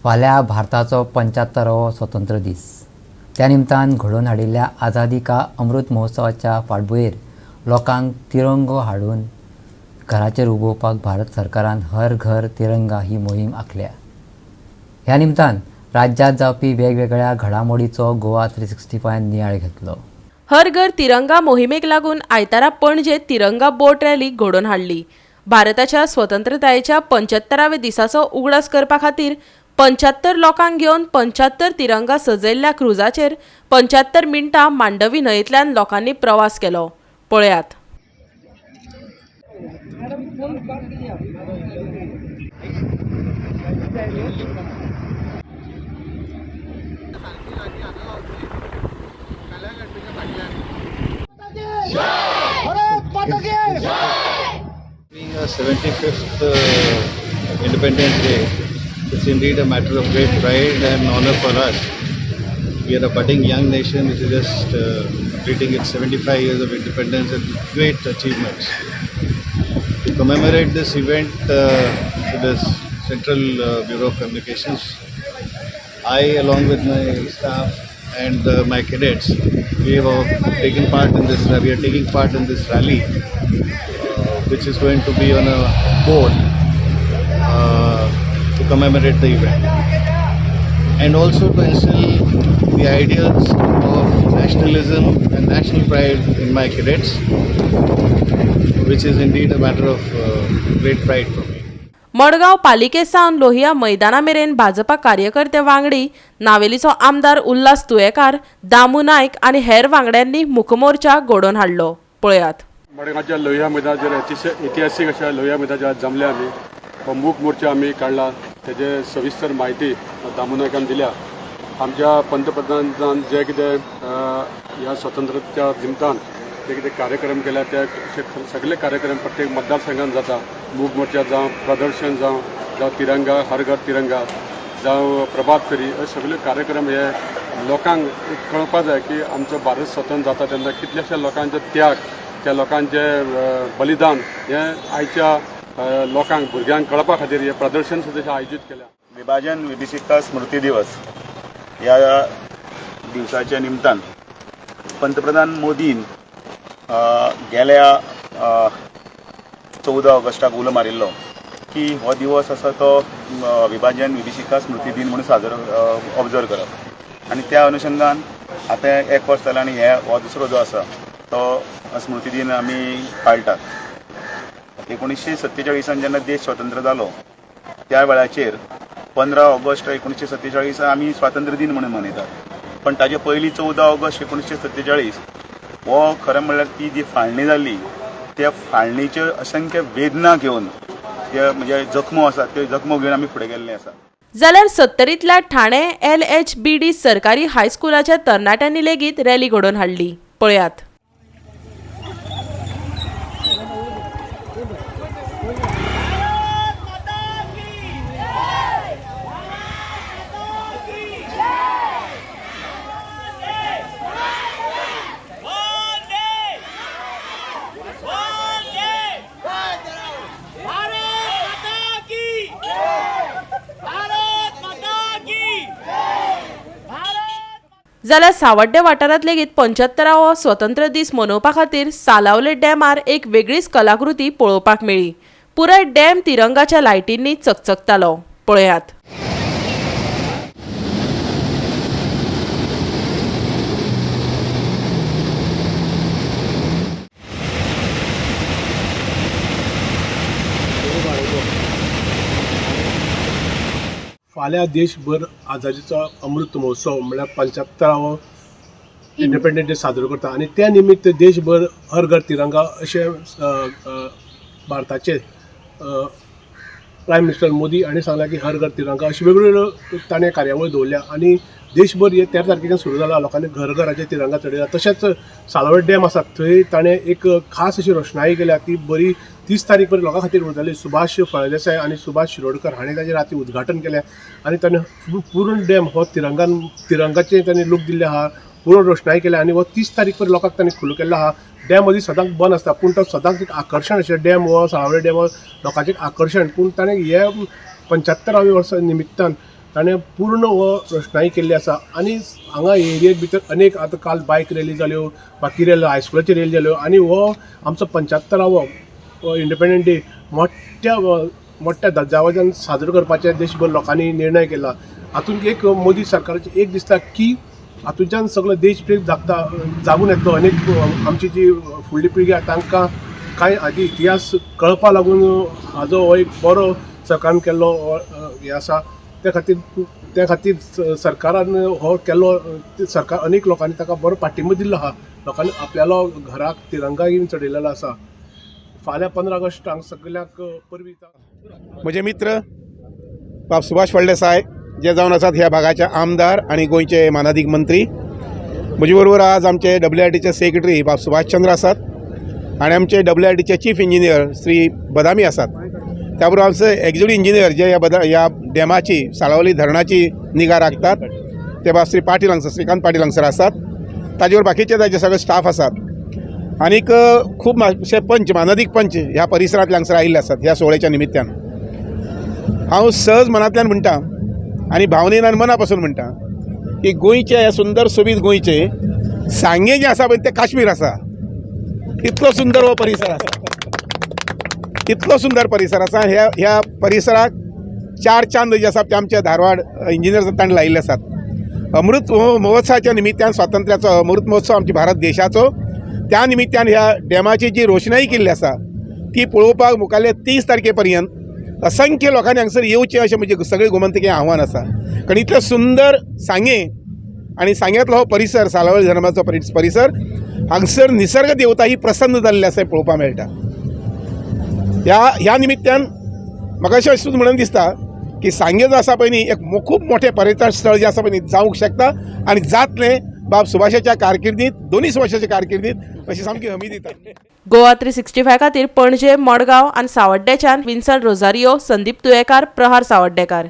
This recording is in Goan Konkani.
फाल्यां भारताचो 75वो स्वतंत्र दीस. त्या निमतान घडोवन हाडिल्ल्या आझादी का अमृत महोत्सवाच्या फाटभुंयेर लोकांक तिरंगो हाडून घराचेर उबोवपाक भारत सरकारान हर घर तिरंगा ही मोहीम आंखल्या. ह्या निमतान राज्यांत जावपी वेगवेगळ्या घडामोडीचो गोवा 365 नियाळ घेतलो. हर घर तिरंगा मोहिमेक लागून आयतारा पणजे तिरंगा बोट रॅली घडोवन हाडली. भारताच्या स्वतंत्रतायेच्या 75व्या दिसाचो उगडास करपा खातीर 75 लोकांक घेवन 75 तिरंगा सजयल्ल्या क्रुजाचेर 75 मिनटां मांडवी न्हंयेंतल्यान लोकांनी प्रवास केलो. पळयात. Being a 75th Independence Day, it's indeed a matter of great pride and honor for us. We are a budding young nation which is just completing its 75 years of independence and great achievements. To commemorate this event, to the Central Bureau of Communications, I, along with my staff and my cadets, we have all taken part in this. We are taking part in this rally, which is going to be on a boat to commemorate the event, and also to instill the ideals of nationalism and national pride in my cadets, which is indeed a matter of great pride for me. Madgaon पालिके सावन लोहिया मैदाना मेरेन भाजपा कार्यकर्ते वांगडी नावेलीचो आमदार उल्हास तुयेकार, दामू नायक आनी हेर वांगड्यांनी मुखमोर्चा घडोवन हाडलो. पळयात. मडगांवच्या लोहिया मैदानाचेर इतिहासीक अशा लोहिया मैदानाचेर आज जमले आमी. हो मूक मोर्चा आमी काडला, तेजे सविस्तर म्हायती दामू नायकान दिल्या. आमच्या पंतप्रधानान जे कितें ह्या स्वतंत्रतेच्या निमतान जे कितें कार्यक्रम केल्या ते सगळे कार्यक्रम प्रत्येक मतदारसंघात जाता. मूक मोर्चा जावं, प्रदर्शन जावं, जावं तिरंगा हर घर तिरंगा जावं, प्रभात फेरी, हे सगळे कार्यक्रम हे लोकांक एक कळपा जाय की आमचो भारत स्वतंत्र जाता तेन्ना कितल्याश्या लोकांचो त्याग, त्या लोकांचें बलिदान हें आयच्या लोकांक भुरग्यांक कळपा खातीर हें प्रदर्शन सुद्दां आयोजीत केल्या. विभाजन विभीषिका स्मृती दिवस ह्या दिवसाच्या निमतान पंतप्रधान मोदीन गेल्या 14 ऑगस्टाक उलो मारिल्लो की हो दिवस आसा तो विभाजन विभीषिका स्मृती दिन म्हणून साजरो ऑब्जर्व करप आनी त्या अनुशंगान आतां एक वर्स जालें आनी हे हो दुसरो जो आसा तो स्मृती दिन आमी पाळटात. 1947 जेन्ना देश स्वतंत्र जालो त्या वेळाचेर 15 ऑगस्ट 1947 आमी स्वातंत्र्य दिन म्हणून मनयतात, पण ताजे पयलीं 14 ऑगस्ट 1947 हो खरें म्हणल्यार ती जी फाळणी जाल्ली त्या फाळणीच्यो असंख्य वेदना घेवन ते म्हणजे जखमो आसा त्यो जखमो घेवन आमी फुडें गेल्ले आसा. जाल्यार सत्तरींतल्या ठाणे LHBD सरकारी हायस्कुलाच्या तरणाट्यांनी लेगीत रॅली घडोवन हाडली. पळयात. जाल्यार सावड्डे वाठारांत लेगीत 75वो स्वतंत्र दीस मनोवपा खातीर सालावले डॅमार एक वेगळीच कलाकृती पळोवपाक मेळ्ळी. पुराय डॅम तिरंगाच्या लायटींनी चकचकतालो. पळयात. फाल्यां देशभर आझादीचो अमृत महोत्सव म्हळ्यार 75वो इंडिपेंडंट डे साजरो करता आनी त्या निमित्त देशभर हर घर तिरंगा अशें भारताचे प्रायम मिनिस्टर मोदी हांणी सांगलां की हर घर तिरंगा अशी वेगवेगळ्यो ताणें कार्यावळ दवरल्या आनी देशभर हे 13 तारखेच्यान सुरू जाला. लोकांनी घर घराचे तिरंगा चडयला. तशेंच सालावट डॅम आसा थंय ताणें एक खास अशी रोशणाई केल्या ती बरी 30 तारीख पर्यंत लोकां खातीर उरतली. सुभाष फळदेसाय आनी सुभाष शिरोडकर हांणी ताजें राती उद्घाटन केलें आनी ताणें पूर्ण डॅम हो तिरंगाचें ताणें लूक दिल्लें आहा, पूर्ण रोशणाई केल्या आनी हो 30 तारीख पर्यंत लोकांक ताणें खुलो केल्लो आहा. डॅम मदीं सदांच बंद आसता पूण तो सदांच एक आकर्शण अशें डॅम हो साळावले डॅम हो लोकांचें एक आकर्शण. पूण ताणें हे 75व्या वर्सा निमित्तान ताणें पूर्ण हो रोशणाई केल्ली आसा. आनी हांगा एरियेत भितर अनेक आतां काल बायक रॅली जाल्यो, बाकी रॅली, हायस्कुलाची रॅली जाल्यो आनी हो आमचो 75वो इंडिपेंडंट डे मोठ्या मोठ्या दजावाजान साजरो करपाचे देशभर लोकांनी निर्णय केला. हातूंत एक मोदी सरकाराचें एक दिसता की हातूंतल्यान सगळो देशप्रेम जागता जागून येतलो. अनेक आमची जी फुडली पिळगी आसा तांकां कांय आदी इतिहास कळपा लागून हाजो हो एक बरो सरकारान केल्लो हें आसा. त्या खातीर सरकारान हो केल्लो, सरकार अनेक लोकांनी ताका बरो पाठिंबो दिल्लो आसा. लोकांनी आपल्यालो घराक तिरंगा घेवन चडयलेलो आसा. फाल्यां 15 ऑगस्ट हांगा सगळ्यांक परबीं दिता. म्हजे मित्र बाब सुभाष फळदेसाय जे जावन आसात ह्या भागाचे आमदार आनी गोंयचे मानादीक मंत्री, म्हजे बरोबर आज आमचे WRDचे सेक्रेटरी बाब सुभाष चंद्र आसात आनी आमचे WRDचे चीफ इंजिनियर श्री बदामी आसात. त्या बरोबर आमचे एक्झिक्युटीव इंजिनियर जे ह्या डॅमाची, साळावली धरणाची निगा राखतात ते बाब श्री पाटील हांगसर, श्रीकांत पाटील हांगसर आसात. ताजे बरोबर बाकीचे ताजे सगळे स्टाफ आसात आनीक खूब मातशे पंच, मानादीक पंच ह्या परिसरांतले हांगसर आयिल्ले आसात. ह्या सुवाळ्याच्या निमित्तान हांव सहज मनांतल्यान म्हणटा आनी भावनेन आनी मना पासून म्हणटा की गोंयचे हे सुंदर सोबीत गोंयचे सांगें जें आसा पळय तें काश्मीर आसा. इतलो सुंदर हो परिसर आसा, इतलो सुंदर परिसर आसा. ह्या परिसराक 4 चांद जे आसा ते आमचे धारवाड इंजिनियर तांणी लायिल्ले आसात. अमृत महोत्सवाच्या निमित्तान, स्वातंत्र्याचो अमृत महोत्सव आमच्या भारत देशाचो, त्या निमित्तान ह्या डॅमाची जी रोशणाई केल्ली आसा ती पळोवपाक मुखाल्ले 30 तारखे पर्यंत असंख्य लोकांनी हांगसर येवचें अशें म्हजें सगळे गोमंतकीय आव्हान आसा. कारण इतलें सुंदर सांगें आनी सांग्यांतलो हो परिसर, साळावली धरणाचो परिसर, हांगसर निसर्ग देवता ही प्रसन्न जाल्ली आसा पळोवपाक मेळटा. ह्या निमित्तान म्हाका अशें अशें म्हणून दिसता की सांगें जो आसा पळय न्ही एक खूब मोठें पर्यटन स्थळ जें आसा पळय न्ही जावंक शकता आनी जातलें बाब सुभाषाच्या कारकिर्दीत, दोनूय सुभाषाच्या कारकिर्दीत अशी सामकी हमी दिता. गोवा 365 खातीर पणजे, मडगांव आनी सावड्डेच्यान विन्सन रोजारियो, संदीप तुयेकार, प्रहार सावड्डेकार.